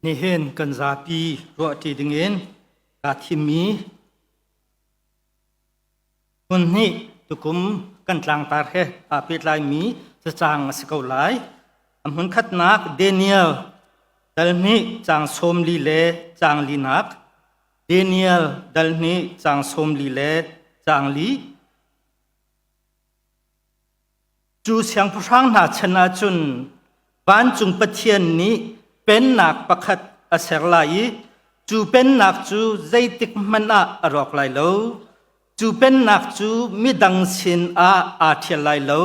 Nihin kan zapi ruahṭi dingin kaa thimmi hmun hnih tukum kan tlangtar he aa pehtlaimi cacang a si ko lai. A hmunkhatnak Daniel dal hnih caang 40 le caang linak, Daniel dal hnih caang 40 le caang li. Cu siangpahrang hna chan ah cun vancung Pathian nih pennak pakhat a ser lai i cu pennak cu zeitik hmanh ah a rawk lai lo. Cu pennak cu midang sinah aa ṭhial lai lo.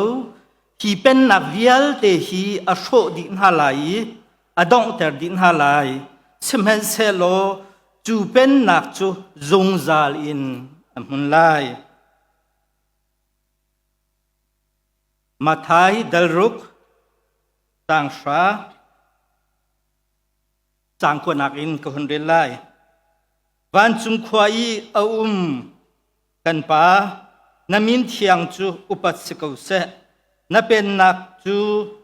Hi pennak vialte hi a hrawh dih hna lai i a donghter dih hna lai. Sihmanhsehlaw cu pennak cu zungzal in a hmun lai. Matthai dalruk caang hra caang kuanak in ka hun rel lai. Vancung khua i a um kan Pa, na min thiang cu upat si ko seh. Na pennak cu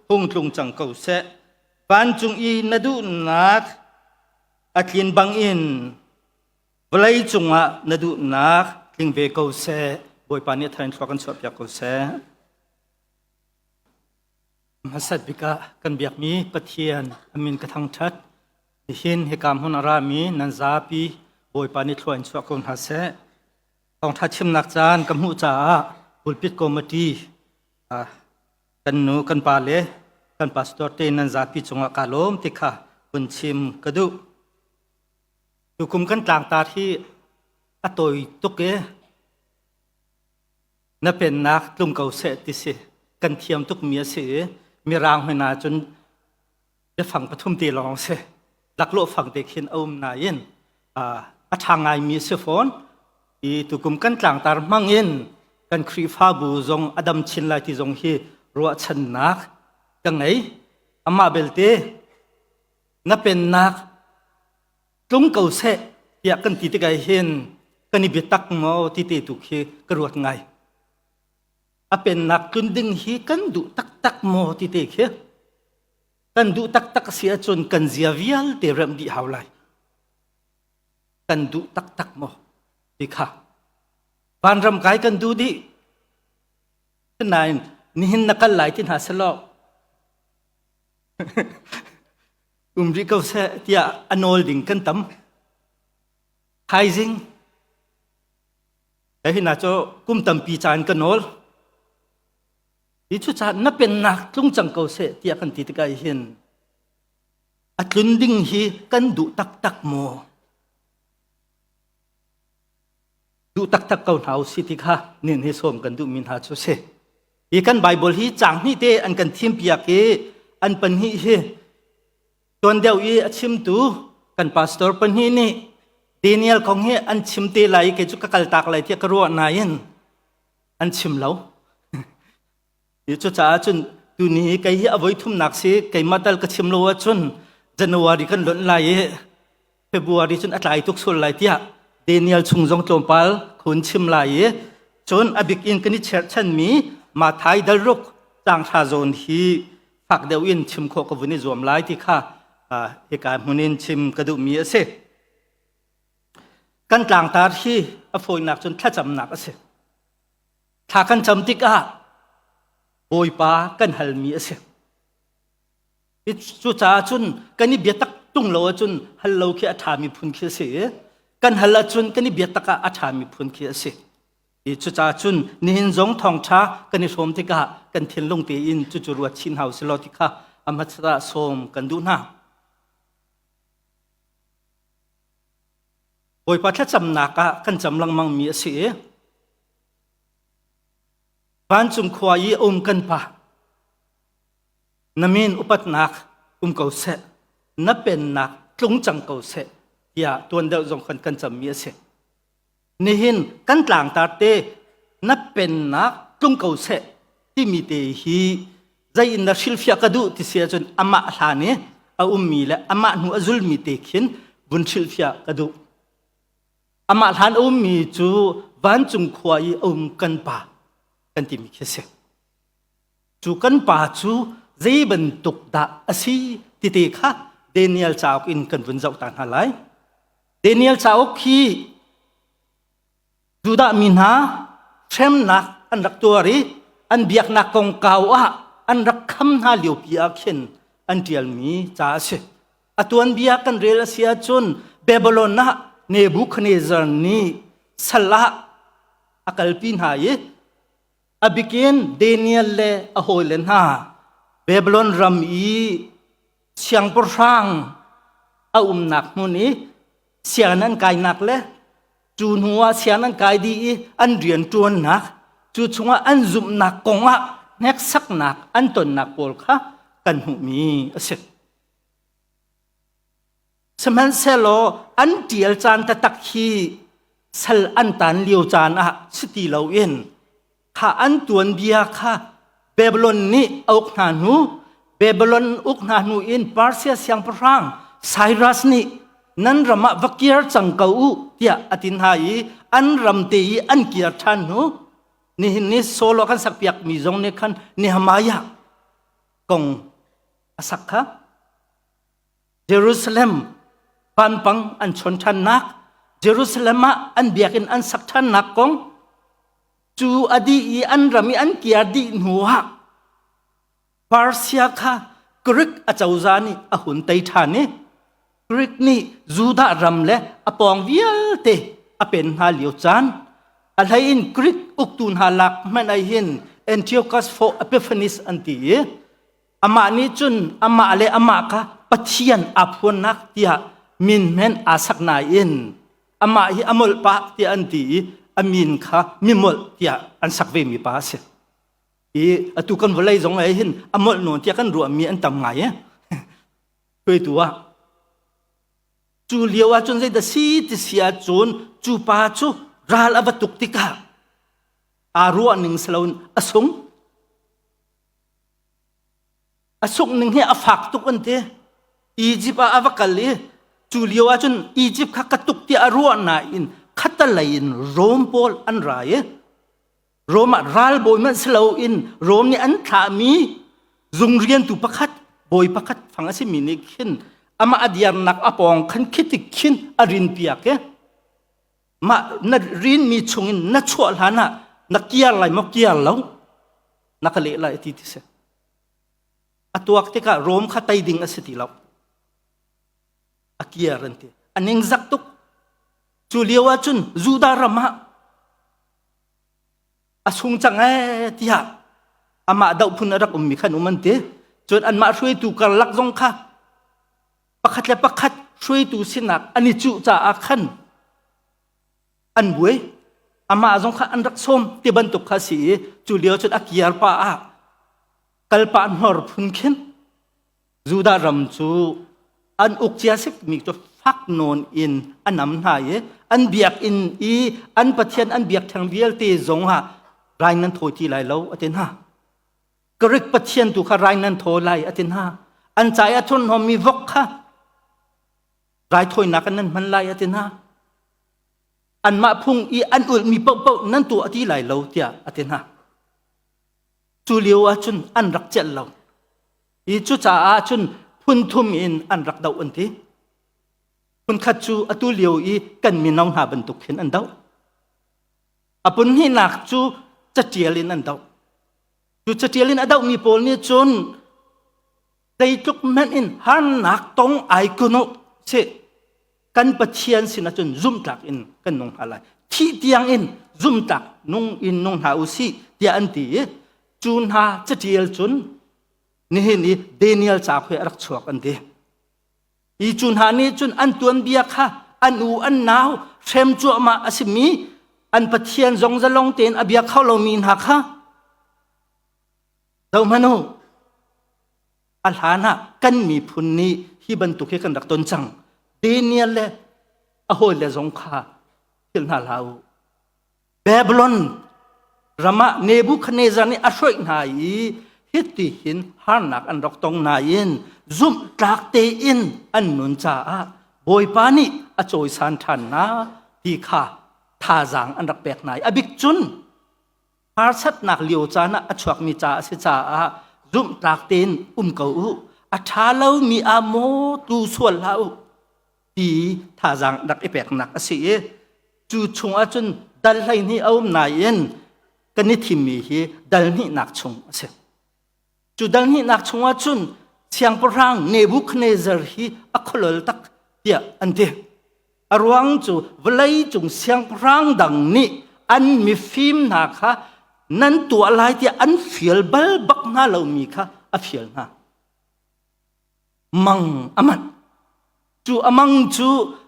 hung tlung cang ko seh. Vancung i na duhnak a tlin bangin Vawlei cungah na duhnak tling ve ko seh. Bawipa nih a thar in thlua kan chuahpiak ko seh. Hmasat bik ah kan biakmi Pathian a min ka thangṭhat. Nihin hika hmun a rami nan zapi Bawipa nih thlua in chuah ko hna seh. Thawngṭha chimnak caan ka hmuh caah pulpit committee kan nu kan pa le kan pastor te nan zapi cungah kaa lawm ti kha hun chim ka duh. Tukum kan tlangtar hi a tawi tuk i na pennak tlung ko seh ti si. Kan thiam tukmi a si i Mirang hmanh ahcun biafang pathum te lawng si. Laklawh fang te khin a um nain a ṭha ngaimi a si fawn. I tukum kan tlangtar hmang in kan Khrihfabu zong a dam chin lai ti zong hi ruahchannak ka ngei. Amah belte na pennak tlung ko seh tiah kan ti tikah hin kan i biatak maw ti te tu khi ka ruat ngai. A pennak tlun ding hi kan duh taktak maw ti te khi kan duh taktak si ahcun kan zia vialte remh dih hau lai. Kan duh taktak maw ti kha. Vanram kai kan duh dih. Nain nihin na kal lai ti hna selaw Um rih ko seh tiah a nawl ding kan tam. Thaizing he hina cu kum tampi caan ka nawl. Hi cu caan na pennak tlung cang ko seh tiah kan ti tikah hin a tlun ding hi kan duh taktak maw? Duh taktak ko hna usih ti kha nin hi sawm kan duhmi hna cu si. Hi kan Bible hi caang hnih te an kan thimpiak i an pahnih hi tuan deuh i a chimtu kan pastor pahnih nih Daniel kong hi an chim te lai i kei cu ka kaltak lai tiah ka ruah nain an chim lo. Cucaah cun tuni hi kei hi a voi thumnak si keimah tal ka chim lo ahcun January kan lonh lai i February cun a tlai tuk sual lai tiah Daniel chung zong tlawmpal khun chim lai i cun a bik in kan i cherhchanmi Mathai dalruk caang hra zawn hi fak deuh in chim khawh ka vun i zuam lai ti kha hika hmun in chim ka duhmi a si. Kan tlangtar hi a fawinak cun thlacamnak a si. Thla kan cam tikah Bawipa kan halmi a si. Cucaah cun kan i biatak tung lo ahcun hal lo khi a ṭhami phun khi a si i kan hal ahcun kan i biatak ah a ṭhami phun khi a si. I cucaah cun nihin zong thawngṭha kan i hrawm tikah kan thinlung tein cucu ruat chin hau si law ti kha a hmasa ah sawm kan duh hna. Bawipa thlacamnak ah kan cam lengmangmi a si i vancung khua i a um kan Pa na min upatnak um ko seh na pennak tlung cang ko seh tiah tuan deuh zong khan kan cammi a si nihin kan tlangtar te na pennak tlung ko seh timi te hi zei in na hrilhfiah ka duh ti si ahcun amah hlan i a ummi le amah hnu a zulmi te khin vun hrilhfiah ka duh amah hlan a ummi cu vancung khua i a um kan pa kan timi khi a si Cu kan pa cu zei bantuk dah a si tite kha Daniel cauk in kan vun zoh ta hna lai. Daniel cauk hi Judah mi hna hremnak an rak tuar i an biaknak kongkau ah an rak kham hna liopi ah khin an ṭialmi ca a si. A tuanbia kan rel a si ahcun Babylon ah Nebuchadnezzar nih sal ah a kalpi hna i a bikin Daniel le a hawile hna Babylon ram i siangpahrang a umnak hmun i sianginn an kainak le cu hnu ah sianginn an kai dih i an rian ṭuannak cu chungah an zumhnak kongah hneksaknak an tonnak pawl kha kan hmuhmi a si. Sihmanhsehlaw an ṭial caan taktak hi sal an taan lio caan ah si ti loin kha an tuanbia kha Babylon nih a uk hna hnu Babylon uk hna hnu in Persia siangpahrang Cyrus nih nan ram ah va kir cang ko u tiah a ti hna i an ram te i an kir ṭhan hnu nihin ni solo kan sakpiak mi zong nih khan Nehemiah kong a sak kha Jerusalem vanpang an chon ṭhannak Jerusalem ah an biakinn an sak ṭhannak kong cu a dih i an ram i an kiar dih hnu ah Persia kha Greek acozah nih a hun tei ṭhan i Greek nih Judah ram le a pawng vialte a pen hna lio caan a hlei in Greek uktu hna lak hmanh ah hin Antiochus IV Epiphanes an ti i Amah nih cun amah le amah kha Pathian aa phuannak tiah min hmen aa sak nain amah hi a molh pah tiah an ti i a min kha mimolh tiah an sak vemi pa a si. I atu kan vawlei zong ah hin a molh nawn tiah kan ruahmi an tam ngai e. Hruaitu ah. Cu lio ah cun zeidah si ti si ahcun cu pa cu ral a va tuk tikah aa ruah ning si loin a sung. A sungh ning hi a fak tuk an ti. Egypt ah a va kal i cu lio ah cun Egypt kha ka tuk tiah a ruah nain khatalei in Rom pawl an ra i Rom ah ralbawi hmanh si loin Rom nih an thlahmi zung riantu pakhat bawi pakhat fang a simi nih khin amah a diarnak a pawng khan khitik khin a rin piak i mah na rinmi chungin na chuah hlan ah na kiar lai maw kiar lo na ka leh lai ti ti si a tuak tikah Rom kha tei ding a si ti lo a kiar an ti a ningzak tuk cu lio ah cun Judah ram ah a sung cang ee tiah amah doh phun a rak ummi khan um an ti cun anmah hruaitu karlak zong kha pakhat le pakhat hruaitu sinak an i cuh caah khan an buai amah zong kha an rak sawm ti bantuk kha si i cu lio cun a kiar pa ah kalpah hnor phun khin Judah ram cu an uk cia sikmi cu fak nawn in a nam hna i an biakinn i an pathian an biakṭheng vialte zong ah rai nan thawi ti lai lo a ti hna Greek pathian tu kha rai nan thawi lai a ti hna an ca i a thurhnawmmi vok kha raithawinak in nan hman lai a ti hna anmah phung i an ulhmi paohpaoh nan tuah ti lai lo tiah a ti hna cu lio ah cun an rak celh lo i cucaah cun phun thum in an rak doh an ti phun khat cu atu lio i kan mino hna bantuk khin an doh a phun hnihnak cu catial in an doh cu catial in a dohmi pawl nih cun zeitluk hmanh in harnak tong ai kun u si kan Pathian sinah cun zumhtlak in kan nung hna lai thih tiang in zumhtlak nung in nung hna u sih tiah an ti i cu hna catial cun nihin i Daniel ca khi a rak chuak an ti i cu hna nih cun an tuanbia kha an u an nau hrem cuahmah a simi an Pathian zong zalong tein a bia kho lomi hna kha Zohhmanh u, a hlan ah kan miphun nih hi bantuk hi kan rak ton cang. Daniel le a hawile zong kha philh hna hlah u. Babylon ram ah Nebuchadnezzar nih a hruaih hna i hiti hin harnak an rak tong nain zumhtlak tein an nun caah Bawipa nih a cawisan ṭhan hna ti kha thazaang an rak pek hna i a bik cun harsatnak lio caan ah a chuakmi ca a si caah zumhtlak tein um ko u. A ṭha lomi ah maw tu sual hlah u ti thazaang rak i peknak a si i cu chung ahcun dal 12 a um nain kan i thimmi hi dal hnihnak chung a si. Cu dal hnihnak chung ahcun siangpahrang Nebuchadnezzar hi a khualol tak tiah an ti. A ruang cu vawleicung siangpahrang dang nih an mifim hna kha nan tuah lai tiah an fial bal bak hna lomi kha a fial hna. Mang a manh. Cu a mang cu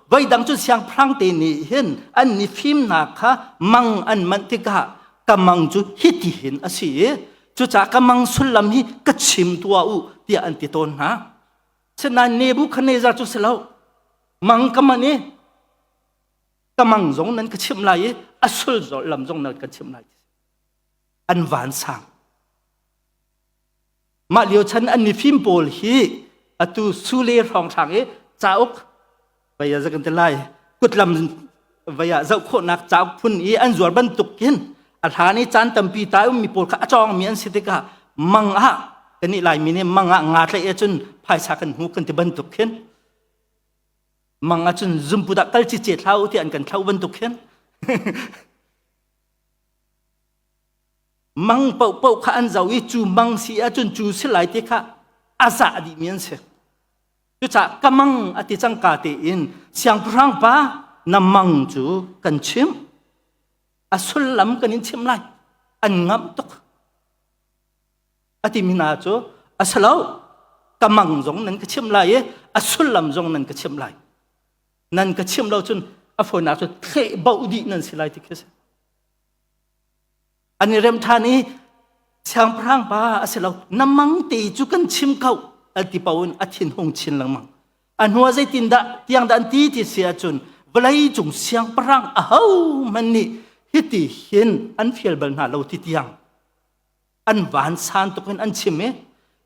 voidang cu siangpahrang te nih hin an mifim hna kha mang an manh tikah ka mang cu hiti hin a si i cucaah ka mang sullam hi ka chim tuah u tiah an ti tawn hna. Sinain Nebuchadnezzar cu si lo. Mang ka man i ka mang zong nan ka chimh lai i a sul lam zong nan kan chimh lai. An vansang. Mah lio chan an mifim pawl hi atu sule hrawnghrang i cauk vei ah kan ti lai kutlam vei ah zoh khawhnak cauk phun i an zuar bantuk hin a hlan i caan tampi ta ummi pawl kha a cawngmi an si tikah mang ah kan nih laimi nih mang ah nga tlaih ahcun phaisa kan hmu kan ti bantuk khin mang ahcun zumpu dah kal cice thlau ti an kan thlau bantuk khin mang paohpaoh kha an zoh i cu mang si ahcun cu si lai ti kha a zah dihmi an si Cucaah ka mang a ti cangka tein siangpahrang pa na mang cu kan chimh. A sullam kan in chimh lai. An ngamh tuk. A timi hna cu a si lo. Ka mang zong nan ka chimh lai i a sullam zong nan ka chimh lai. Nan ka chimh lo cun a fawinak cu thleh boh dih nan si lai ti khi a si. An i rem ṭhan i siangpahrang pa a si lo na mang te cu kan chim ko an ti paoh in a thin hung chin lengmang. A hnuah zeitindah tiang dah an ti ti si ahcun vawlei cung siangpahrang ahohmanh nih hiti hin an fial bal hna lo ti tiang an vansan tuk in an chim i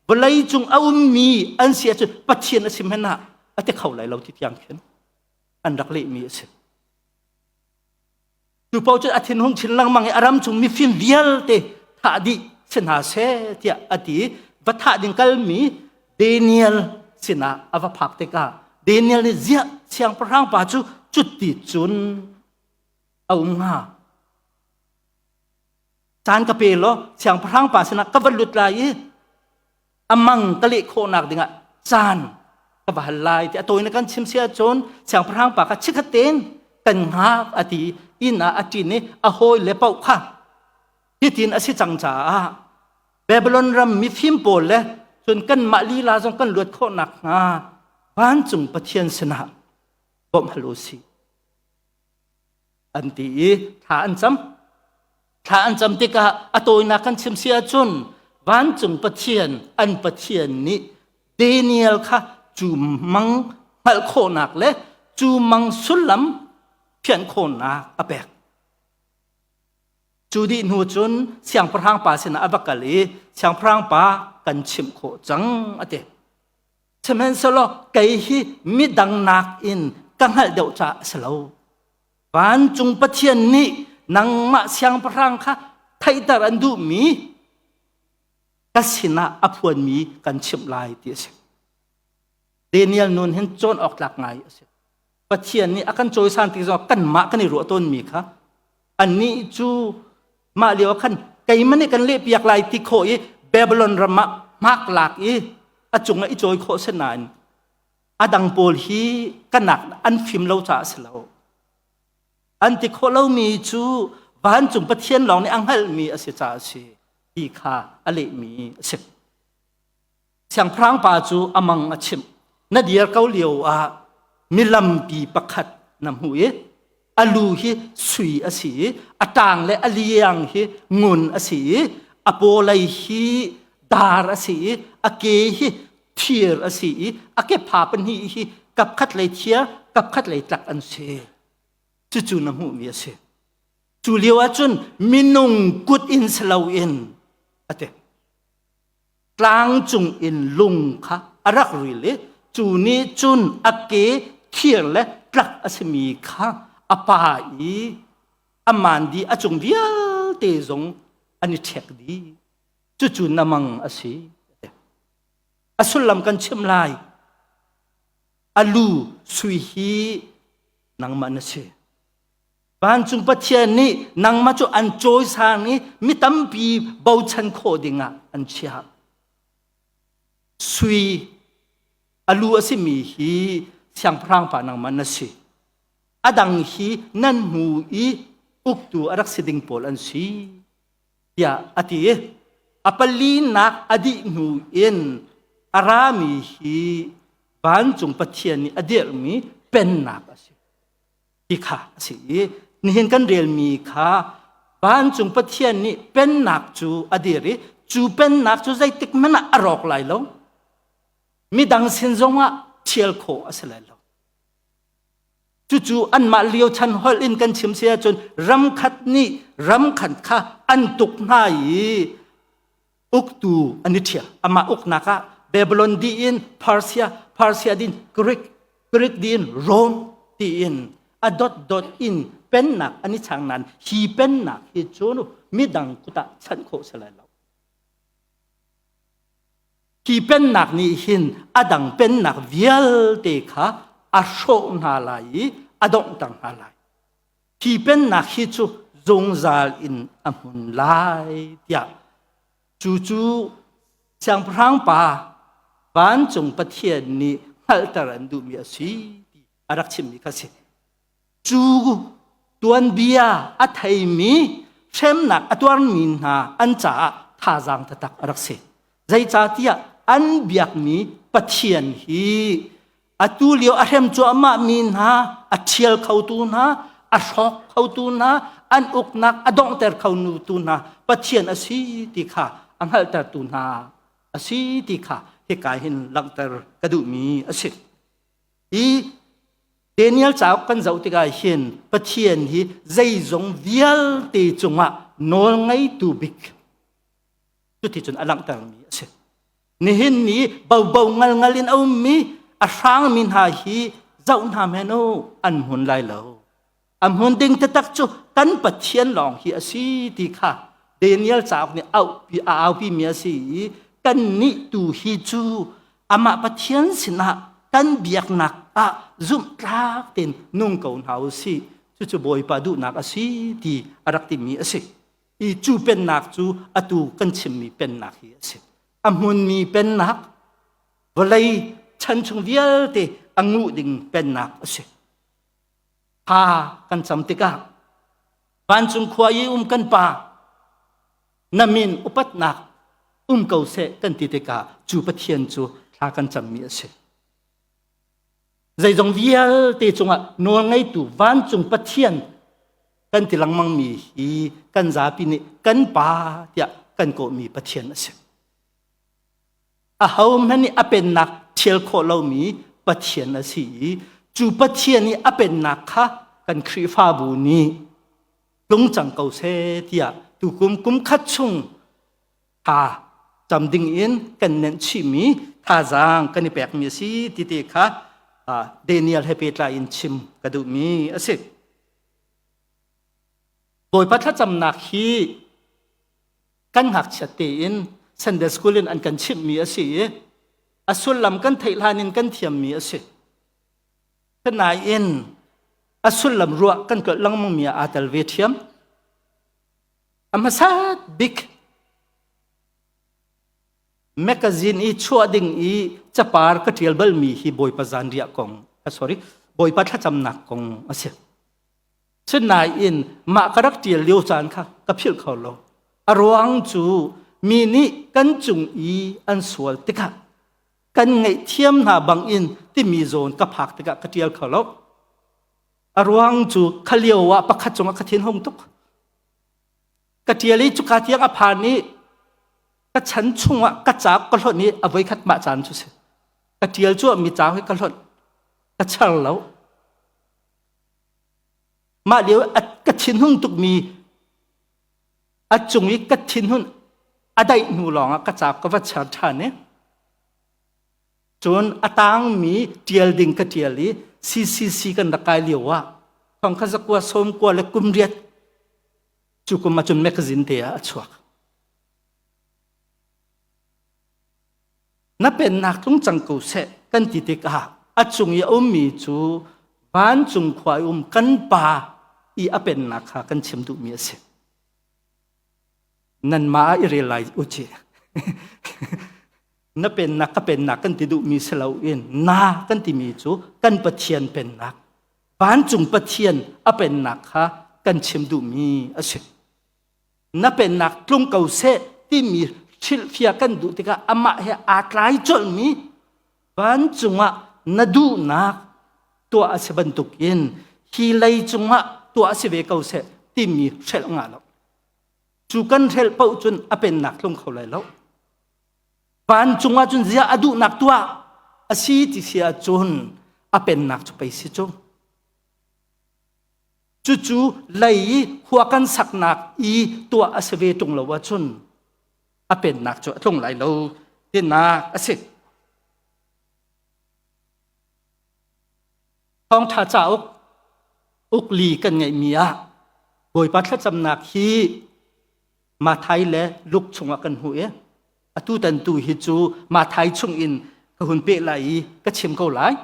vawlei cung a ummi an si ahcun Pathian a sim hen ah a ti kho lai lo ti tiang khin an rak lehmi a si. Cu paoh cu a thinhung chin lengmang i a ram chung mifim vialte thah dih si hna seh tiah a ti. Va thah ding kalmi Daniel sinah a va phak tikah Daniel nih ziah siangpahrang pa cu cuti cun a um hnga. Caan ka pe law siangpahrang pa sinah ka va lut lai i a mang ka leh khawhnak dingah caan ka va hal lai ti a tawi na kan chim si ahcun siangpahrang pa kha chikkhat tein kan hngak a ti inn ah a ṭin i a hawi le paoh kha hitin a si cang caah Babylon ram mifim pawl le cun kanmah lila zong kan luat khawh nakhnga vancung Pathian sinah bawmh hal u sih an ti i thla an cam. Thla an cam tikah a tawinak kan chim si ahcun vancung Pathian an Pathian nih Daniel kha cu mang hngalh khawhnak le cu mang sullam fianh khawhnak a pek. Cu dih hnu cun siangpahrang pa sinah a va kal i siangpahrang pa kan chimh khawh cang a ti. Sihmanhsehlaw kei hi midang nakin ka hngalh deuh caah a si lo. Vancung Pathian nih nangmah siangpahrang kha theihter an duhmi ka sinah a phuanmi kan chimh lai ti a si. Daniel nun hin cawn awk tlak ngai a si. Pathian nih a kan cawisan tik zong kanmah kan i ruah tawnmi kha annih cu mah lio ah khan keimah nih kan lehpiak lai ti khawh i Babylon ram ah hmak lak i a cungah i cawi khawh si nain A dang pawl hi kanak an fim lo caah a si lo. An ti khawh lomi cu vancung Pathian lawng nih a hngalhmi a si caah a si ti kha a lehmi a si. Siangpahrang pa cu a mang a chimh. Na dir ko lio ah milampi pakhat na hmuh i a lu hi sui a si i a ṭang le a liang hi ngun a si i a pawlei hi dar a si i a ke hi thir a si i a kepha pahnih hi kapkhat lei thir kapkhat lei tlak an si. Cucu na hmuhmi a si. Cu lio ahcun minung kut in si loin a ti. Tlang cung in lung kha a rak ril i cu nih cun a ke thir le tlak a simi kha a pa i a maan dih a cung vialte zong an i ṭhek dih. Cucu na mang a si. A sullam kan chim lai. A lu sui hi nangmah na si. Vancung Pathian nih nangmah cu an cawisang i mi tampi bochan khawh dingah an chiah. Sui a lu a simi hi siangpahrang pa nangmah na si. A dang hi nan hnu i uktu a rak si ding pawl an si tiah a ti. A palinak a dih hnu in a rami hi vancung Pathian nih a dirhmi pennak a si. Ti kha a si i nihin kan relmi kha vancung Pathian nih pennak cu a dir i cu pennak cu zeitik hmanh ah a rawk lai lo. Midang sin zongah ṭhial khawh a si lai lo. Cucu anmah lio chan holh in kan chim si ahcun ramkhat nih ramkhat kha an tuk hna i uktu an i ṭhial. Amah uknak ah Babylon dih in Persia, Persia din Greek, Greek din Rome tiin a dotdot in pennak an i chang nain hi pennak hi cu midang kut ah chanh khawh si lai lo. Hi pennak nih hin a dang pennak vialte kha a hrawh hna lai i a donghter hna lai. Hi pennak hi cu zungzal in a hmun lai tiah cu cu siangpahrang pa vancung Pathian nih hngalhter an duhmi a si ti a rak chimmi kha a si. Cu tuanbia a theimi hremnak a tuarmi hna an caah thazaang taktak a rak si. Zeicahtiah an biakmi Pathian hi atu lio a hrem cuahmahmi hna a ṭhial khotu hna a hrawk khotu hna an uknak a donghter khotu hna Pathian a si ti kha a hngalhtertu hna a si ti kha hika hin langhter ka duhmi a si. Hi Daniel cauk kan zoh tikah hin Pathian hi zeizong vialte cungah nawlngeitu bik cuticun a langhtermi a si. Nihin ni bobo ngalngal in a ummi a hrangmi hna hi zoh hna men u an hmun lai lo. A hmun ding taktak cu kan Pathian lawng hi a si ti kha Daniel cauk nih auhpi a aupi mi a si i kannih tu hi cu amah Pathian sinah kan biaknak ah zumhtlak tein nung ko hna u sih. Cucu Bawipa duhnak a si ti a rak timi a si. I cu pennak cu atu kan chimmi pennak hi a si. A hmunmi pennak, vawlei chan chung vialte a nguh ding pennak a si. Tha kan cam tikah vancung khua i um kan pa na min upatnak um ko seh kan ti tikah cu Pathian cu thla kan cammi a si. Zeizong vialte cungah nawlngeitu vancung Pathian kan ti lengmangmi hi kan zapi nih kan pa tiah kan kawhmi Pathian a si. Ahohmanh nih a pennak ṭhial khawh lomi Pathian a si i cu Pathian i a pennak kha kan Khrihfabu nih tlung cang ko seh tiah tukum kum khat chung tha cam ding in kan nenh chihmi thazaang kan i pekmi a si ti te kha Daniel he pehtlai in chim ka duhmi a si. Bawipa thlacamnak hi kan ngakchiat tein Sunday school in an kan chimhmi a si i a sullam kan theih hlan in kan thiammi a si. Nain a sullam ruah kan tlolh lengmangmi ah aa tel ve ṭhiam. A hmasa bik magazine i chuah ding i capar ka ṭial balmi hi Bawipa zanriah kong, sorry, Bawipa thlacamnak kong a si. Sinain mah ka rak ṭial lio caan kha ka philh kho lo. A ruang cu mi nih kan cung i an sual tikah kan ngaihthiam hna bangin timi zawn ka phak tikah ka ṭial kho lo. A ruang cu kha lio ah pakhat cungah ka thinhung tuk. Ka ṭial i cuka tiang a phan i ka chan chungah ka cauk ka hlonh i a voikhat mah caan cu si. Ka ṭial cuahmi cauk hi ka hlonh. Ka char lo. Mah lio ka thinhung tukmi a cung i ka thinhun a daih hnu lawngah ka cauk ka va char ṭhan i cun a tangmi ṭial ding ka ṭial i CCC kan rak kai lio ah thongkhat zakua sawm kua le kum riat cu kum ah cun magazine te ah a chuak. Na pennak tlung cang ko seh kan ti tikah a cung i a ummi cu vancung khua i um kan Pa i a pennak kha kan chim duhmi a si. Nanmah ah i rel lai u ci. Na pennak ka pennak kan ti duhmi si loin na kan timi cu kan Pathian pennak, vancung Pathian a pennak kha kan chim duhmi a si. Na pennak tlung ko seh timi hrilhfiah kan duh tikah amah he aa tlai colhmi vancung ah na duhnak tuah a si bantukin hi lei cungah tuah a si ve ko seh timi hrelh ngah lo. Cu kan hrelh paoh cun a pennak tlung kho lai lo. Vancung ah cun ziah a duhnak tuah a si ti si ahcun a pennak cu pei si cu. Cucu lei i khua kan saknak i tuah a si ve ṭung lo ahcun a pennak cu a tlung lai lo tinak a si. Thawngṭha cauk ukli kan ngeihmi ah Bawipa thlacamnak hi Mathai le Luke chungah kan hmuh i atu tan tu hi cu Mathai chungin ka hun peh lai i ka chim ko lai.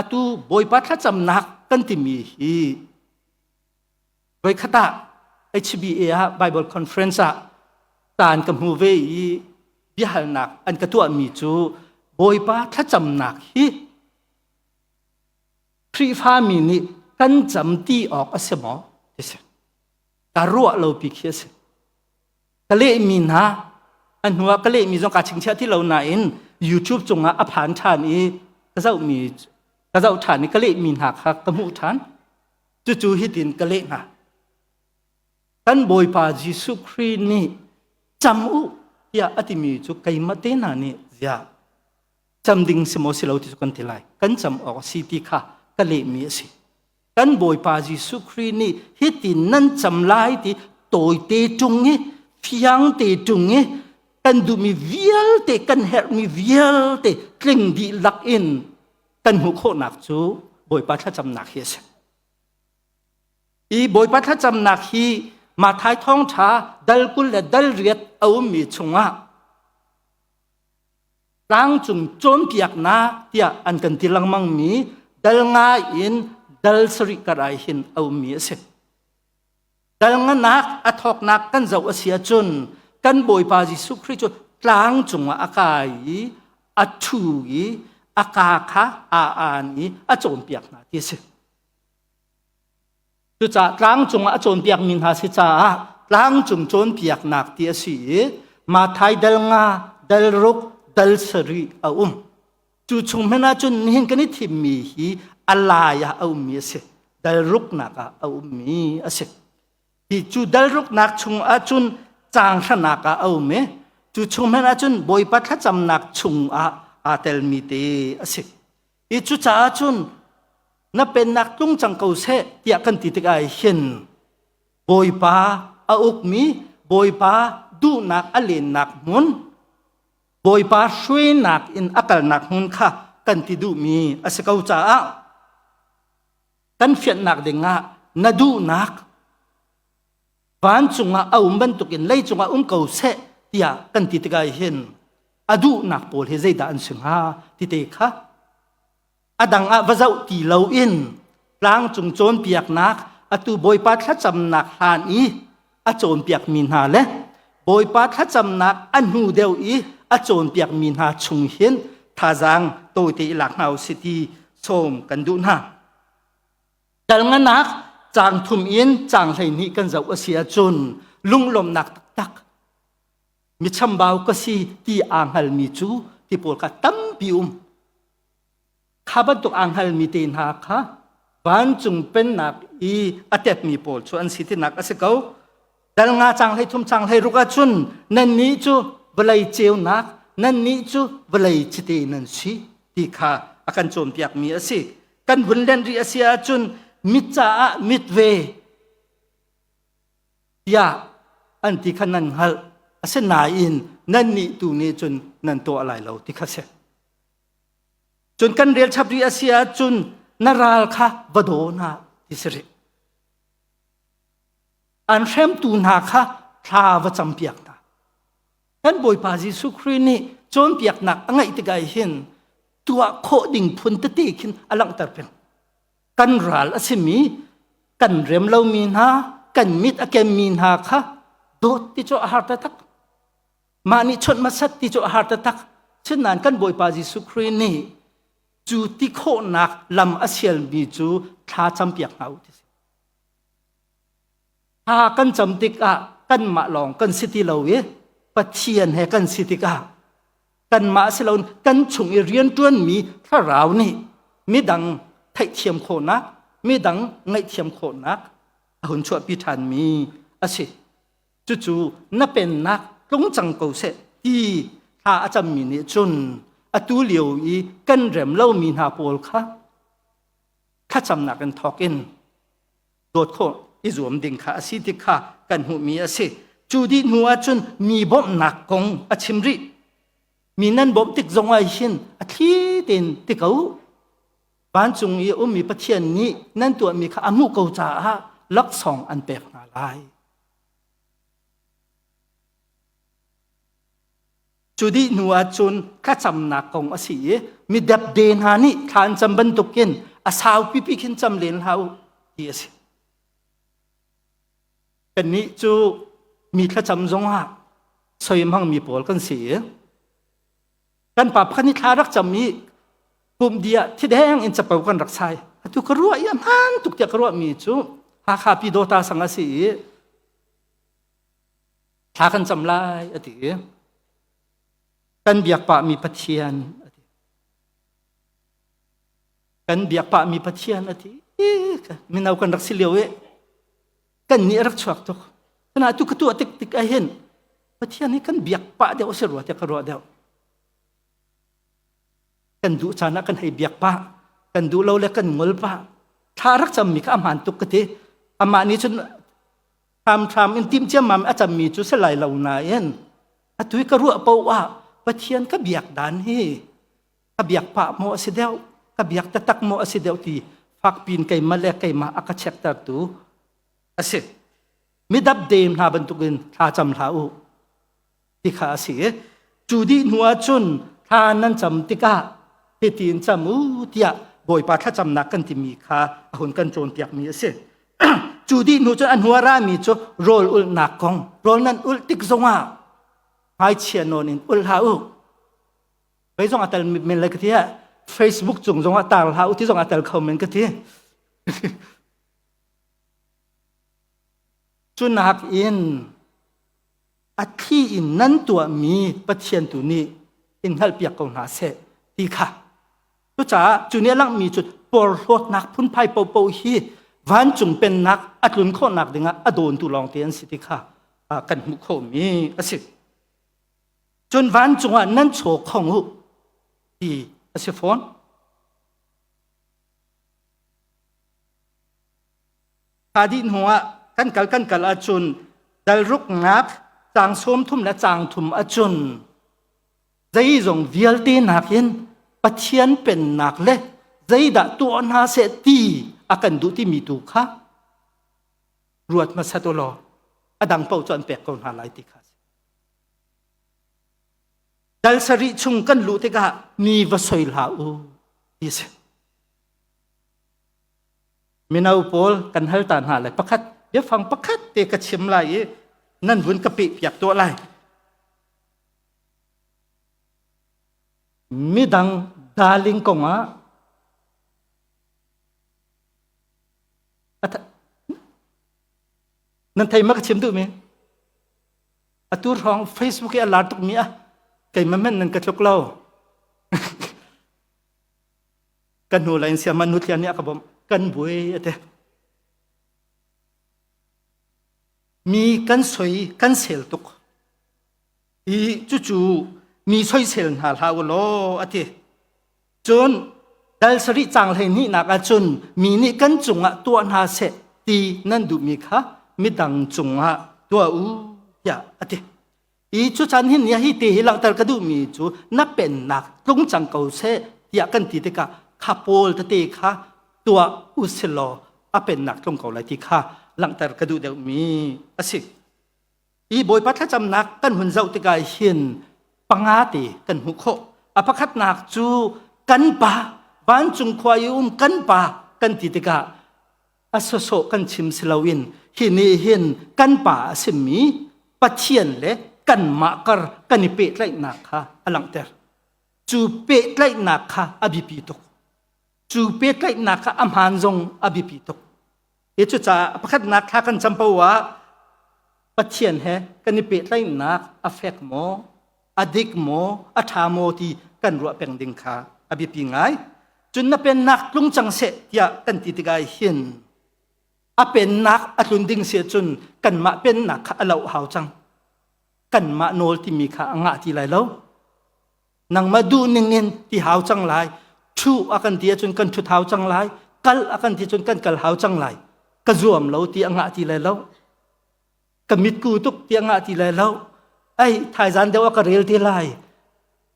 Atu Bawipa thlacamnak kan timi hi voikhat ah HBA ah Bible Conference ah caan ka hmu ve i biahalnak an ka tuahmi cu Bawipa thlacamnak hi Khrihfami nih kan cam ti awk a si maw? Ti si. Ka ruah lo pi khi a si. Ka lehmi hna a hnu ah ka lehmi zong kaa chingchiah ti lo nain YouTube cungah a phan ṭhan i ka zohmi ka zoh ṭhan i ka lehmi hna kha ka hmuh ṭhan. Cucu hitin ka leh hna. Kan Bawipa Jesuh Khrih nih cam u tiah a timi cu keimah te hna nih ziah cam ding si maw si lo ti cu kan ti lai. Kan cam awk a si ti kha ka lehmi a si. Kan Bawipa Jesuh Khrih nih hitin nan cam lai ti tawite ṭung i fiang te ṭung i kan duhmi vialte kan herhmi vialte tling dihlak in kan hmuh khawhnak cu Bawipa thlacamnak hi a si. I Bawipa thlacamnak hi Mathai thawngṭha dal 20 le dal 8 a ummi chungah tlangcung cawnpiaknak tiah an kan ti lengmangmi dal nga in dal sarih kar ah hin a ummi a si. Dal nganak a thawknak kan zoh a si ahcun kan Bawipa Jesuh Khrih cu tlang cungah a kai i a ṭhu i a kaa kha aa aan i a cawnpiak hna ti a si. Cucaah tlangcung ah a cawnpiakmi hna si caah tlangcung cawnpiaknak ti a si i Mathai dal nga, dal ruk, dal sarih a um. Cu chung hmanh ah cun nihin kan i thimmi hi a lai ah a ummi a si. Dal ruknak ah a ummi a si. Hi cu dal ruknak chung ah cun caang hranak ah a um i cu chung hmanh ah cun Bawipa thlacamnak chung ah aa telmi te a si. I cucaah cun na pennak tlung cang ko seh tiah kan ti tikah hin Bawipa a ukmi Bawipa duhnak a lennak hmun Bawipa hruainak in a kalnak hmun kha kan ti duhmi a si ko caah kan fianhnak dingah na duhnak vancung ah a um bantukin leicung ah um ko seh tiah kan ti tikah hin a duhnak pawl hi zeidah an si hnga ti te kha a dang ah va zoh ti loin tlangcung cawnpiaknak atu Bawipa thlacamnak hlan i a cawnpiakmi hna le Bawipa thlacamnak a hnu deuh i a cawnpiakmi hna chung hin thazaang tawite i lak hna usih ti sawm kan duh hna. Dalnganak caang thum in caang 12 kan zoh a si ahcun lunglawmhnak taktak mi chambau ka si ti aa hngalmi cu ti pawl kha tampi um. Kha bantuk aa hngalmi te hna kha vancung pennak i a tepmi pawl cu an si tinak a si ko. Dal nga caang 13 caang 16 ahcun nannih cu vawlei ceunak nannih cu vawlei cite nan si ti kha a kan cawnpiakmi a si. Kan vun len rih a si ahcun mit caah mit ve tiah an ti kha nan hngalh. Asinain nannih tu nih cun nan tuah lai lo ti kha si. Cun kan rel chap rih a si ahcun na ral kha va daw hna ti si rih. An hremtu hna kha thla va campiak hna. Kan Bawipa Jesuh Khrih nih cawnpiaknak a ngeih tikah hin tuah khawh ding phun tete khin a langhter peng. Kan ral a simi, kan rem lomi hna, kan mit a kemmi hna kha dawt ti cu a har taktak. Mah nih chawnh hmasat ti cu a har taktak. Sinain kan Bawipa Jesuh Khrih nih cu ti khawhnak lam a sialmi cu thla campiak hna u ti si. Thla kan cam tikah kanmah lawng kan si ti lo i Pathian he kan si tikah kanmah si loin kan chung i rianṭuanmi thlarau nih midang theihthiam khawhnak, midang ngaihthiam khawhnak a hun chuahpi ṭhanmi a si. Cucu na pennak tlung cang ko seh ti thla a cammi nih cun atu lio i kan rem lomi hna pawl kha thlacamnak in thawk in dawt khawh i zuam ding kha a si ti kha kan hmuhmi a si. Cu dih hnu ahcun mi bawmhnak kong a chim rih. Mi nan bawmh tik zong ah hin a thli tein ti ko. Vancung i a ummi Pathian nih nan tuahmi kha a hmuh ko caah laksawng an pek hna lai. Cu dih hnu ahcun thlacamnak kong a si i mi depde hna nih thla an cam bantukin a sau pipi khin cam len hlah u ti a si. Kannih cu mi thlacam zongah soi hmangmi pawl kan si i kan pa pakhat nih thla rak cam i kum dia thideng in capo kan rak sai. Atu ka ruah i a hmaan tuk tiah ka ruahmi cu Hakha Pyidawta sang a si i thla kan cam lai a ti i kan biak pahmi Pathian a ti. Kan biak pahmi Pathian a ti. Mino kan rak si lio i kan nih a rak chuak tuk. Sana tu ka tuah tik tik ah hin Pathian hi kan biak pah deuh a si rua tiah ka ruah deuh. Kan duh caan ah kan hei biak pah, kan duh lo le kan ngol pah. Thla rak cammi kha a hmaan tuk ka ti. Amah nih cun hramhram in tim ciammam a cammi cu si lai lo nain atu i ka ruah paoh ah Pathian ka biak dan hi ka biak pah maw a si deuh ka biak taktak maw a si deuh ti fakpin keimah le keimah a ka chektertu a si midap dem hna bantukin thla cam hlah u ti kha a si i cu dih hnu ah cun thla nan cam tikah hitin cam u tiah Bawipa thlacamnak kan timi kha a hun kan cawnpiakmi a si. cu dih hnu cun a hnu a rami cu rawl ulhnak kong rawl nan ulh tik zongah hmaichia nawn in ulh hlah u. Vei zong a tel men lai ka ti Facebook cung zongah tar hlah u ti zong a tel kho men ka ti. Cu nak in a thli in nan tuahmi Pathian tu nih in hngalhpiak ko hna seh ti kha. Cucaah cu nih a langhmi cu porhlawtnak phunphai paohpaoh hi vancung pennak a tlun khawhnak dingah a dawntu lawngte an si ti kha kan hmuh khawhmi a si. Cun vancung ah nan chaw khong u ti a si fawn. Kha dih hnuah kan kal kan kal ahcun dalruknak caang 30 le caang thum ahcun zeizong vialte nakin Pathian pennak le zeidah tuah hna seh ti a kan duh timi tu kha ruat hmasat u law a dang paoh cu an pek ko hna lai ti kha Dal sarih chung kan luh tikah mi va soi hlah u ti a si. Mino pawl kan hal ta hna lai pakhat biafang pakhat te ka chim lai i nan vun ka peh piak tuah lai. Midang darling kong ah nan thei ma ka chim duh mi atu hrawng Facebook i a lar tuk mi ah keimah men nan ka tluk lo Kan hnu lai in siaman nu thlian nih a ka bawmh. Kan buai a ti. Mi kan soi kan sel tuk. I cucu mi soisel hna hlah u law a ti. Cun dal sarih cang hlei hnihnak ahcun mi nih kan cungah tuah hna seh ti nan duhmi kha midang cungah tuah u tiah a ti. I cu chan hin hi te hi langhter ka duhmi cu na pennak tlung cang ko seh tiah kan ti tikah kha pawl tete kha tuah u silaw a pennak tlung ko lai ti kha langhter ka duh deuhmi a si. I Bawipa thlacamnak kan hun zoh tikah hin Panga te kan hmuh khawh. A pakhatnak cu kan pa vancung khua i um kan pa kan ti tikah a sawsawh kan chim si loin hi nih hin kan pa a simi Pathian le kanmah kar kan i pehtlaihnak kha a langhter. Cu pehtlaihnak kha a biapi tuk. Cu pehtlaihnak kha a hmaan zong a biapi tuk. Hi cucaah pakhatnak thla kan cam paoh ah Pathian he kan i pehtlaihnak a fek maw, a dik maw, a ṭha maw ti kan ruah peng ding kha a biapi ngai. Cun na pennak tlung cang seh tiah kan ti tikah hin a pennak a tlun ding si ahcun kanmah pennak kha a loh hau cang. Kanmah nawl timi kha a ngah ti lai lo. Nangmah duh ning in ti hau cang lai. Ṭhu a kan ti ahcun kan ṭhut hau cang lai. Kal a kan ti cun kan kal hau cang lai. Ka zuam lo ti a ngah ti lai lo. Ka mitku tuk ti a ngah ti lai lo. Ai thaizan deuh ah ka rel te lai.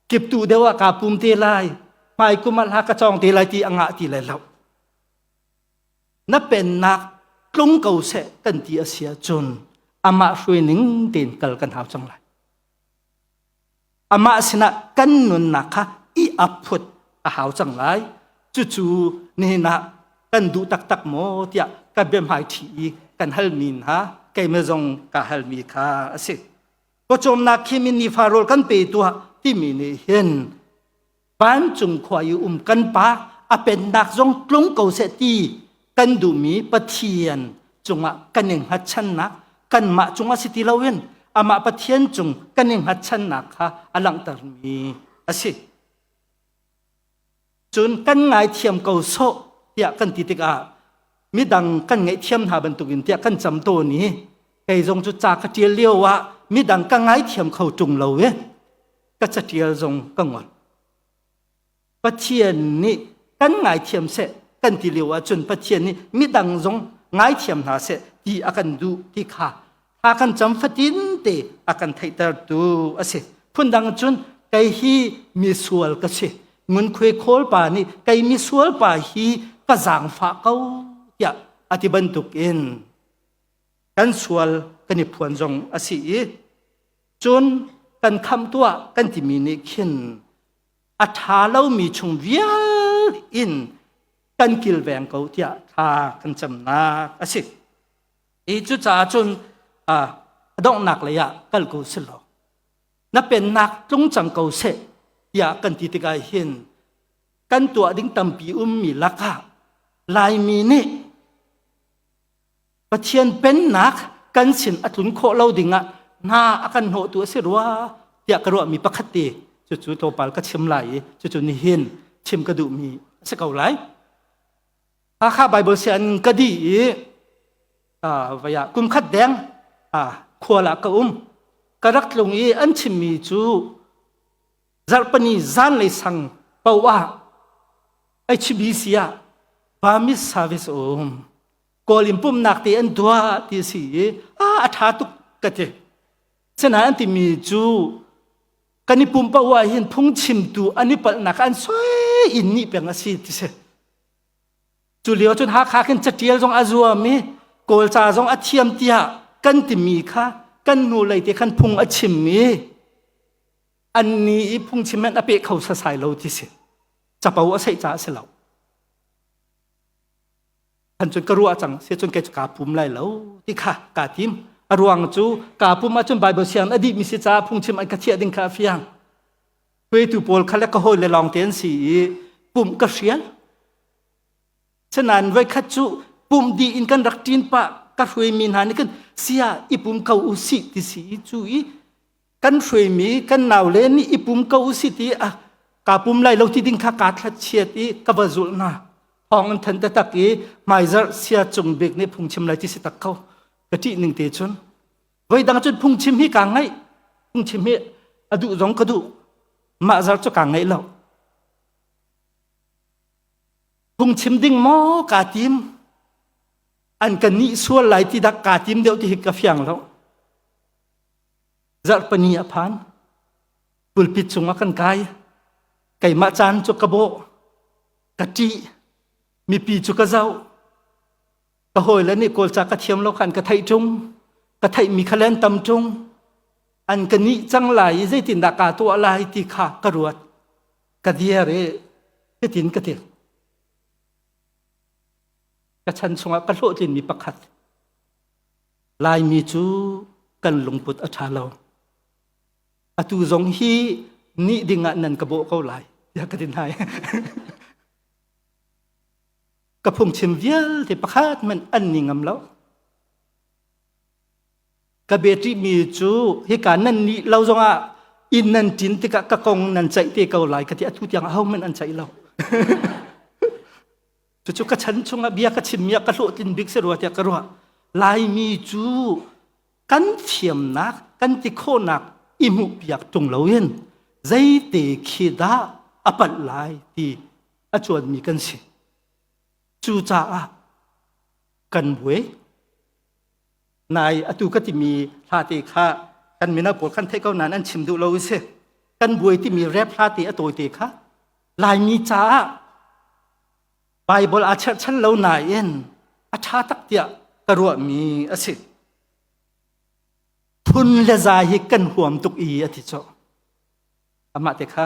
Kiptu deuh ah kaa pum te lai. Hmai kum ah hla ka cawng te lai ti a ngah ti lai lo. Na pennak tlung ko seh kan ti a si ahcun amah hruai ning tein kal kan hau cang lai. Amah sinah kan nunnak kha i ap phut a hau cang lai. Cucu nihin ah kan duh taktak maw tiah ka biahmai ṭhi i kan halmi hna keimah zong ka halmi kha a si. Pawcawmnak khim in nifa rawl kan pe tuah timi nih hin vancung khua i um kan pa a pennak zong tlung ko seh ti kan duhmi Pathian cungah kan i hngatchannak kanmah cungah si ti loin amah Pathian cung kan i hngatchannak kha a langhtermi a si. Cun kan ngaithiam ko sawh tiah kan ti tikah midang kan ngaihthiam hna bantukin tiah kan cam tawn i kei zong cu ca ka ṭial lio ah midang ka ngaithiam kho ṭung lo i ka caṭial zong ka ngol. Pathian nih kan ngaithiam seh kan ti lio ahcun Pathian nih midang zong ngaithiam hna seh ti a kan duh ti kha thla kan cam fatin te a kan theihtertu a si. Phundang cun kei hi misual ka si. Ngunkhuai khawl pa nih kei misual pa hi ka zaangfah ko tiah a ti bantuk in kan sual kan i phuan zong a si i Cun kan khamh tuah kan timi nih khin a ṭha lomi chung vial in kan kilveng ko tiah thla kan camnak a si. I cucaah cun a donghnak lei ah kal ko si law na pennak tlung cang ko seh tiah kan ti tikah hin kan tuah ding tampi ummi lakah Laimi nih Pathian pennak kan sin a tlun khawh lo dingah hna a kan hnawhtu a si rua tiah ka ruahmi pakhat te cucu tlawmpal ka chim lai i cucu nihin chim ka duhmi a si ko lai. Hakha Bible sianginn ka dih i vaya kum khat deng khual ah ka um. Ka rak tlung i an chimmi cu zarhpani zanlei sang poah HBC ah Burmese service um. Kawl in pumhnak te an tuah ti a si i a a ṭha tuk ka ti. Sinain an timi cu kan i pumh paoh ah hin phungchimtu an i palhnak an soi in nih peng a si ti si. Cu lio cun Hakha khin catial zong a zuam i Kawlca zong a thiam tiah kan timi kha kan nu lei te khan phung a chim i an ni i phungchim an a peh kho sasai lo ti si. Capo a seih caah a si lo. Khan cun ka ruah cang si cun kei cu kaa pum lai lo ti kha kaa tim. A ruang cu kaa pum ahcun Bible siang a dihmi si caah phungchim an ka thiah ding kha a fiang. Hruaitu pawl kha le ka hawi le lawng te an si i pumh ka hrial. Sinain voikhat cu pumh dih in kan rak ṭin pah ka hruaimi hna nih khan sia i pum ko u sih ti si i cu i kan hruaimi kan naule nih i pum ko u sih ti a kaa pum lai lo ti ding kha kaa thlachiat i ka va zulh hna. Thawng an than taktak i hmaizarh sia cung bik nih phungchim lai ti si tak ko. Ka ṭih ning te cun. Voidang cun phungchim hi kaa ngaih. Phungchim hi a duh zong ka duh. Mah zarh cu kaa ngaih lo. Phungchim ding maw kaa tim? An ka nih sual lai ti dak kaa tim deuh ti hi ka fiang lo. Zarhpini a phan. Pulpit cungah kan kai. Keimah caan cu ka bawh. Ka ṭih. Mipi cu ka zoh. Ka hawile nih Kawlca ka thiam lo khan ka theih ṭung. Ka theihmi kha len tam ṭung. An ka nih cang lai i zeitindah kaa tuah lai ti kha ka ruat. Ka dir i hitin ka ti. Ka chan chungah ka hlawhtlinmi pakhat. Laimi cu kan lungput a ṭha lo. Atu zong hi nih dingah nan ka bawh ko lai tiah ka ti hna. Ka phungchim vialte pakhat hmanh an ni ngam lo. Ka biaṭihmi cu hika nan nih lo zongah inn nan ṭin tikah ka kong nan ceih te ko lai ka ti atu tiang ahohmanh an ceih lo. Cucu ka chan chungah bia ka chimmi ah ka hlawhtlin bik si rua tiah ka ruah. Laimi cu kan thiamnak, kan ti khawhnak i hmuhpiak ṭung loin zeite khi dah a palh lai ti a cuanmi kan si. Cucaah kan buai. Nai atu ka timi hla te kha kan mino pawl kan theih ko nain an chim duh lo si. Kan buai timi rap hla te a tawi te kha Laimi caah Baibal aa cherhchan lo nain a ṭha tak tiah ka ruahmi a si. Phun le zai hi kan huam tuk i a ti cu. Amah te kha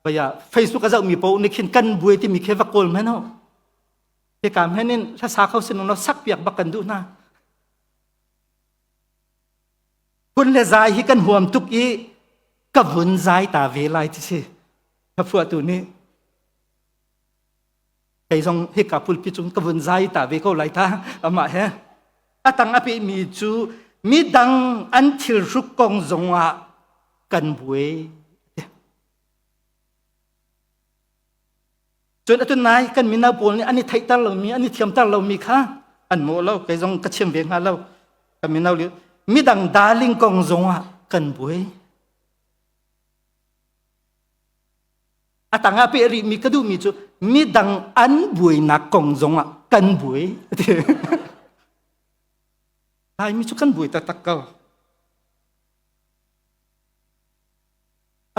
baya Facebook a zohmi paoh nih khin kan buai timi khi va kawl hmanh u. Hika hmanh in hlasa kho sinung lo sak piak bak kan duh hna. Phun le zai hi kan huam tuk i ka vun zai ta ve lai ti si. Hlaphuahtu nih kei zong hika pulpi cung ka vun zai ta ve ko lai ta amah he a tang a pehmi cu midang an thilhruk kong zongah kan buai. Cun atu nai kan mino pawl nih an i theihter lomi an i thiamter lomi kha an mawh lo kei zong ka chim ve hnga lo kan mino li midang darling kong zongah kan buai. A tangah peh rihmi ka duhmi cu midang an buainak kong zongah kan buai. Laimi cu kan buai taktak ko.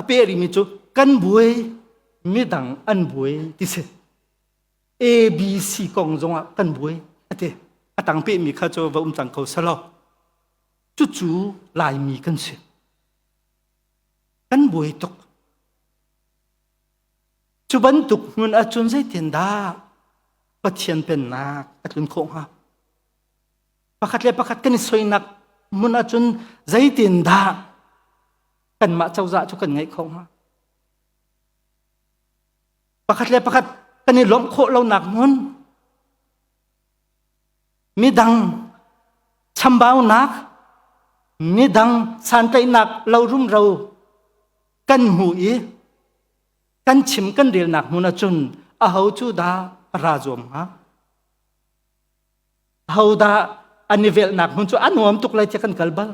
A peh rihmi cu kan buai, midang an buai ti si. ABC kong zongah kan buai ati. A tang pehmi kha cu va um cang ko selaw. Cucu Laimi kan si. Kan buai tuk. Cu bantuk hmun ahcun zeitindah Pathian pennak a tlun khawh hnga? Pakhat le pakhat kan i soinak hmun ahcun zeitindah kanmah cozah cu kan ngeih khawh hnga? Pakhat le pakhat kan i lawmh khawh lonak hmun, midang chambaunak, midang santlaihnak lo rumro kan hmu i kan chim kan relnak hmun ahcun aho cu dah ra zuam hnga? Aho dah an i velhnak hmun cu a nuam tuk lai tiah kan kal bal.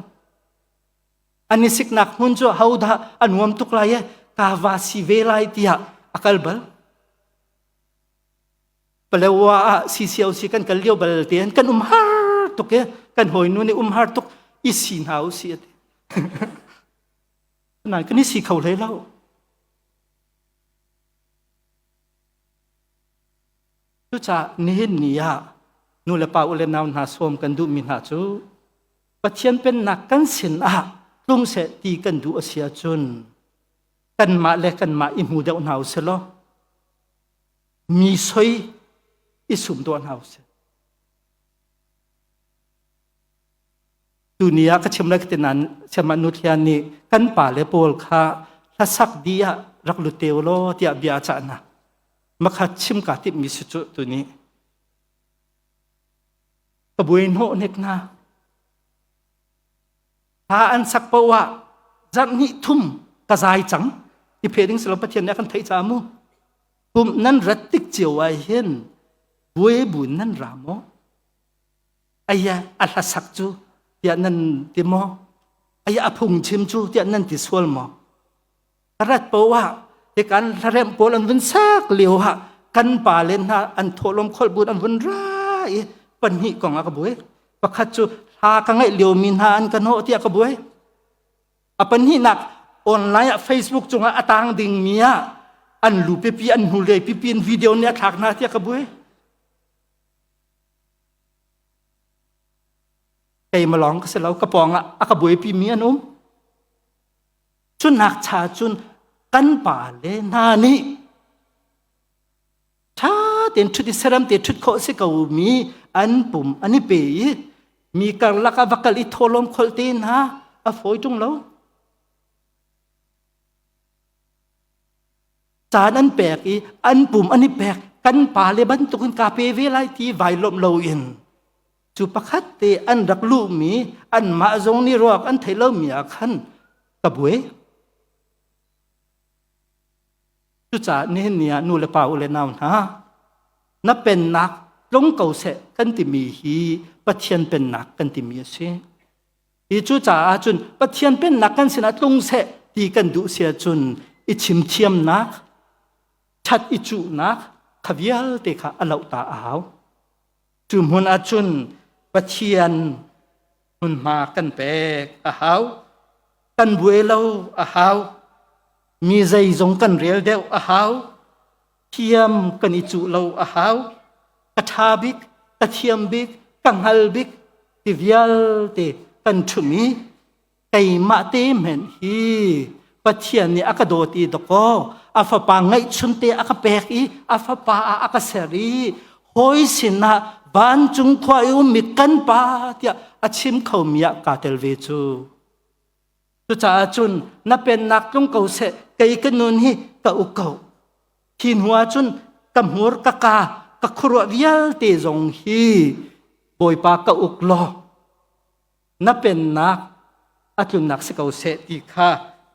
An i siknak hmun cu aho dah a nuam tuk lai e ka va si ve lai tiah a kal bal. Palewa ah CCOC kan kal lio bal tein kan um har tuk e kan hawinu nih um har tuk i si hna u si ati. Nain kan i si kho hlei lo. Cucaah nihin ni ah nu le pa u le nau hna sawm kan duhmi hna cu Pathian pennak kan sin ah tlung seh ti kan duh a si ahcun kanmah le kanmah i hmu deuh hna u sih law mi soi i sum tuah hna u sih. Tuni ah ka chim lai ka ti nain Siamah Nu Thlia nih kan pale pawl kha hlasak dih ah rak lut te u law tiah bia a cah hna. Makha chim kaa timhmi si cu tuni. Ka buai hnawh hnek hna. Hla an sak paoh ah zarh hnih thum ka zai cang. I phe ding si lo Pathian nih a kan theih caah mu. Kum nan rat tik cio ah hin buai bu nan ra maw? Aya a hlasak cu tiah nan ti maw? Aya a phungchim cu tiah nan ti sual maw? Rat paoh ah hikan hlaremh pawl an vun sak lio ah kan pa le hna an thawhlawm kholh an vun ra i pahnih kong ah ka buai. Pakhat cu hla ka ngaih liomi hna an ka hnawh tiah ka buai. A pahnihnak online ah Facebook cungah a tang dingmi ah an lu pipi an hnulei pipi in video nih a thlak hna tiah ka buai. Keimah lawng ka si lo ka pawng ah a ka buaipi mi an um. Cunak cha cun kan pa le hna nih ṭha tein ṭhut i saram te ṭhut khawh si ko mi an pum an i pe i mi karlak ah va kal i thawlawm kholh te hna a fawi ṭung lo. Caan an pek i an pum an i pek kan pa le bantukin ka pe ve lai ti vai lawmh loin cu pakhat te an rak luhmi anmah zong nih ruak an theih lomi ah khan ka buai. Cucaah nihin ni ah nu le pa u le nau hna na pennak tlung ko seh kan timi hi Pathian pennak kan timi a si. Hi cucaah cun Pathian pennak kan sinah tlung seh ti kan duh si ahcun i chimthiamnak, ṭhat i cuhnak kha vialte kha a loh ta a hau. Cu hmun ahcun Pathian hmunhma kan pek a hau. Kan buai lo a hau. Mi zeizong kan rel deuh a hau. Thiam kan i cuh lo a hau. Ka ṭha bik, ka thiam bik, ka hngal bik ti vialte kan ṭhum i keimah te hmenh hi Pathian nih a ka dawt i dakaw a fapa ngeihchun te a ka pek i a fapa ah a ka ser i hawi sinah vancung khua i ummi kan pa tiah a chim khomi ah kaa tel ve cu. Cucaah cun na pennak tlung ko seh kei ka nun hi ka uk ko. Hi hnu ah cun ka hmur ka ka ka khuaruah vialte zong hi Bawipa ka uk law na pennak a tlunnak si ko seh ti kha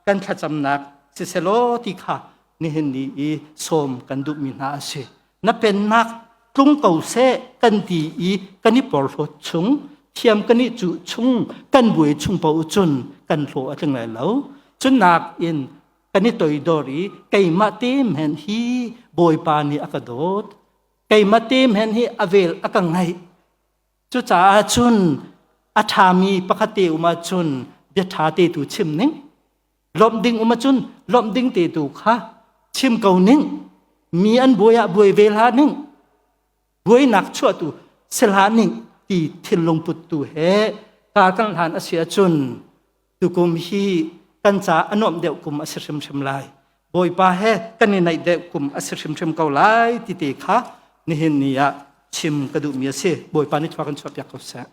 kan thlacamnak siselaw ti kha nihin ni i sawm kan duhmi hna a si. Na pennak tlung ko seh kan ti i kan i porhlawt chung, thiam kan i cuh chung, kan buai chung paoh cun kan hlawh a tling lai lo. Cunak in kan i toidor i keimah te men hi Bawipa nih a ka dawt. Keimah te men hi a vel a ka ngaih. Cucaah cun a ṭhami pakhat te um ahcun bia ṭha te tu chim ning. Lawmh ding um ahcun lawmh ding te tu kha chim ko ning. Mi an buai ah buai ve hlah ning. Buainak chuahtu si hlah ning ti thinlung puttu he kar kan hlan a si ahcun tukum hi kan ca a nuamh deuh kum a si hrimhrim lai. Bawipa he kan i naih deuh kum a si hrimhrim ko lai ti te kha nihin ni ah chim ka duhmi a si. Bawipa nih thua kan chuahpiak ko seh.